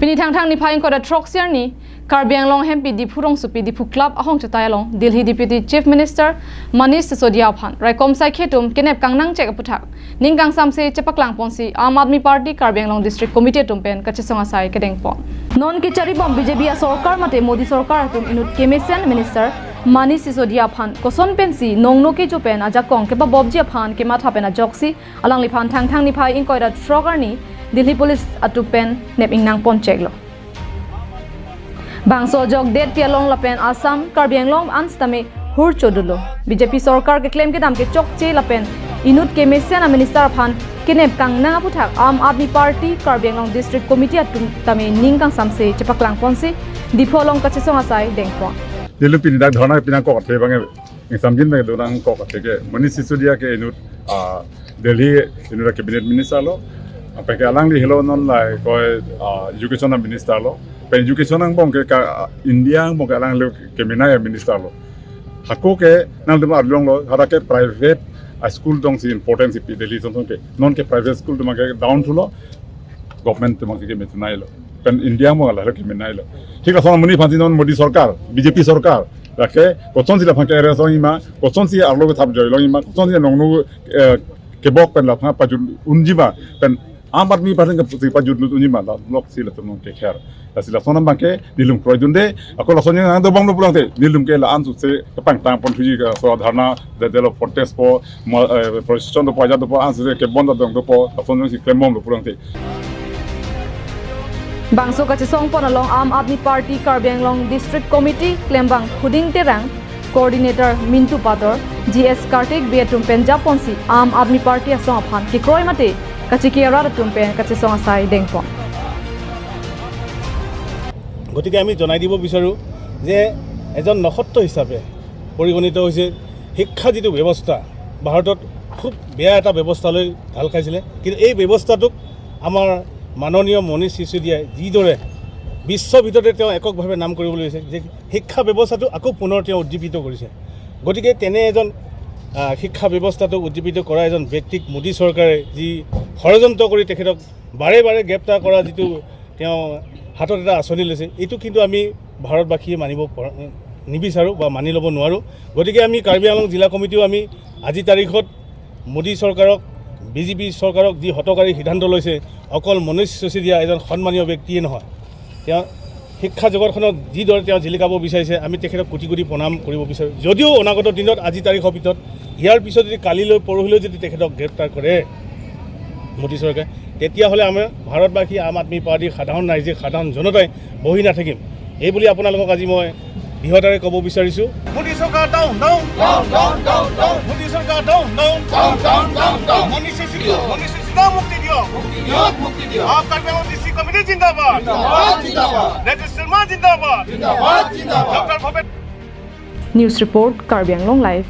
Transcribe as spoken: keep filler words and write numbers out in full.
Pini Thangthang niphai ingkoi ra throk arni, Karbi Anglong hempi Diphu rongsopi Diphu Club ahong chetai along Delhi Deputy Chief Minister Manish Sisodia aphan raikom saikhe atum kenep kangnang chek aputhak ning kangsamse chepaklang ponsi Aam Aadmi Party Karbi Anglong District Committee atum pen kachesong asai kedeng pon. Non kechari bom B J P asorkar mate Modi sorkar atum inut kemesen Minister Manish Sisodia aphan koson pensi nongno kecho pen ajakong kepabobji aphan kematha pen ajoksi alangliphan Thangthang niphai ingkoi ra throk arni Delhi Police atum pen nep ingnang pon cheklo. Bangso ajok det pi along lapen Assam, Karbi Anglong an sitame hur chodolo. B J P sorkar keklem kedam kechokche lapen inut kemesen a minister aphan kenep kangnang aputhak Aam Aadmi Party Karbi Anglong District Committee atum tame ning kangsamse chepaklang ponsi Diphu along kachesong asai deng pon. Nelitum pini dak dhorna pinangkok athe abang, ingsamjin abang donangkok athe ke Manish Sisodia ke inut, ah, Delhi inut cabinet minister lo. Apeke alangli helo non lahai koi, ah, education a minister lo. Pen education angbong ke ka, ah, India angbong ke alangli kemenei a minister lo. Hako ke nangtum arlong lo, hara ke private a school dongsi importance ipi Delhi song song ke. Non ke private school atum ke down thulo, government atum ke methunai lo. Pen India angbong ala lo kemenei lo. Thik ason amonit aphansi non Modi sorkar, B J P sorkar, lake kosonsi laphan ke arrest longjima, kosonsi arlo kethap joi longjima, kosonsi nongno, eh, kebok pen laphan pajut unjima, pen Aam Aadmi Party ke si pajut lut unjima, la lok si latum ke kher. Lasi lason abang ke nelitum kroidunde, ako lason yang nangdobomlo pulangte, nelitum ke la-an suse kepangtang pon thuji ke so dharna, de delo protest po, ma, eh, procession dopo, ajat dopo, an suse kebon dong dopo, lason yang si klembomlo pulangte. Bangso kachesong pon along Aam Aadmi Party Karbi Anglong District Committee klembang Khuding Terang, Coordinator Mintu Pator, G S Kartik Bey atum pen japonsi Aam Aadmi Party asong aphan kekroi mate kachiki arat atum pen kachesong asai deng pon. গতিকে আমি জনাই দিব বিচাৰোঁ যে এজন নক্ষত্ৰ হিচাপে পৰিগণিত হৈছে শিক্ষা যিটো ব্যৱস্থা, ভাৰতত খুব বেয়া এটা ব্যৱস্থালৈ ঢাল খাইছিলে, কিন্তু এই ব্যৱস্থাটোক আমাৰ মাননীয় মনীষ চিচুডিয়াই যিদৰে বিশ্বৰ ভিতৰতে তেওঁ এককভাৱে নাম কৰিবলৈ হৈছে, যে শিক্ষা ব্যৱস্থাটো আকৌ পুনৰ তেওঁ উদ্দীপিত কৰিছে। গতিকে তেনে এজন, আহ, শিক্ষা ব্যৱস্থাটো উদ্দীপিত কৰা এজন ব্যক্তিক মোদী চৰকাৰে যি ষড়যন্ত্ৰ কৰি তেখেতক বাৰে বাৰে গ্ৰেপ্তাৰ কৰা যিটো তেওঁ হাতত এটা আঁচনি লৈছে, এইটো কিন্তু আমি ভাৰতবাসীয়ে মানিব পৰা, নিবিচাৰোঁ বা মানি ল'ব নোৱাৰোঁ। গতিকে আমি কাৰ্বি আংলং জিলা কমিটিও আমি আজি তাৰিখত মোদী চৰকাৰক, বি জে পি চৰকাৰক যি হঠকাৰী সিদ্ধান্ত লৈছে, অকল মনীষ চিচুডিয়া এজন সন্মানীয় ব্যক্তিয়ে নহয়, তেওঁ শিক্ষা জগতখনত যিদৰে তেওঁ জিলিকাব বিচাৰিছে, আমি তেখেতক কোটি কোটি প্ৰণাম কৰিব বিচাৰোঁ। যদিও অনাগত দিনত আজি তাৰিখৰ ভিতৰত, ইয়াৰ পিছত যদি কালিলৈ পৰহিলৈ যদি তেখেতক গ্ৰেপ্তাৰ কৰে মোদী চৰকাৰে, তেতিয়াহ'লে আমাৰ ভাৰতবাসী, আম আদমী পাৰ্টীৰ সাধাৰণ ৰাইজে, সাধাৰণ জনতাই বহি নাথাকিম। এই বুলি আপোনালোকক আজি মই দৃঢ়তাৰে ক'ব বিচাৰিছোঁ। মোদী চৰকাৰ down, down. Down, down, down, down. Modi চৰকাৰ down, down. Down, down, down, down. Manish Sisodia, Manish Sisodia মুক্তি দিয়ক। মুক্তি দিয়ক, মুক্তি দিয়ক। আপ কাৰ্বি আংলং ডিষ্ট্ৰিক্ট কমিটি জিন্দাবাদ। জিন্দাবাদ, জিন্দাবাদ। ৰাজেশ শৰ্মা জিন্দাবাদ। জিন্দাবাদ, জিন্দাবাদ। Doctor Bhavesh. News report, Karbi Anglong Live.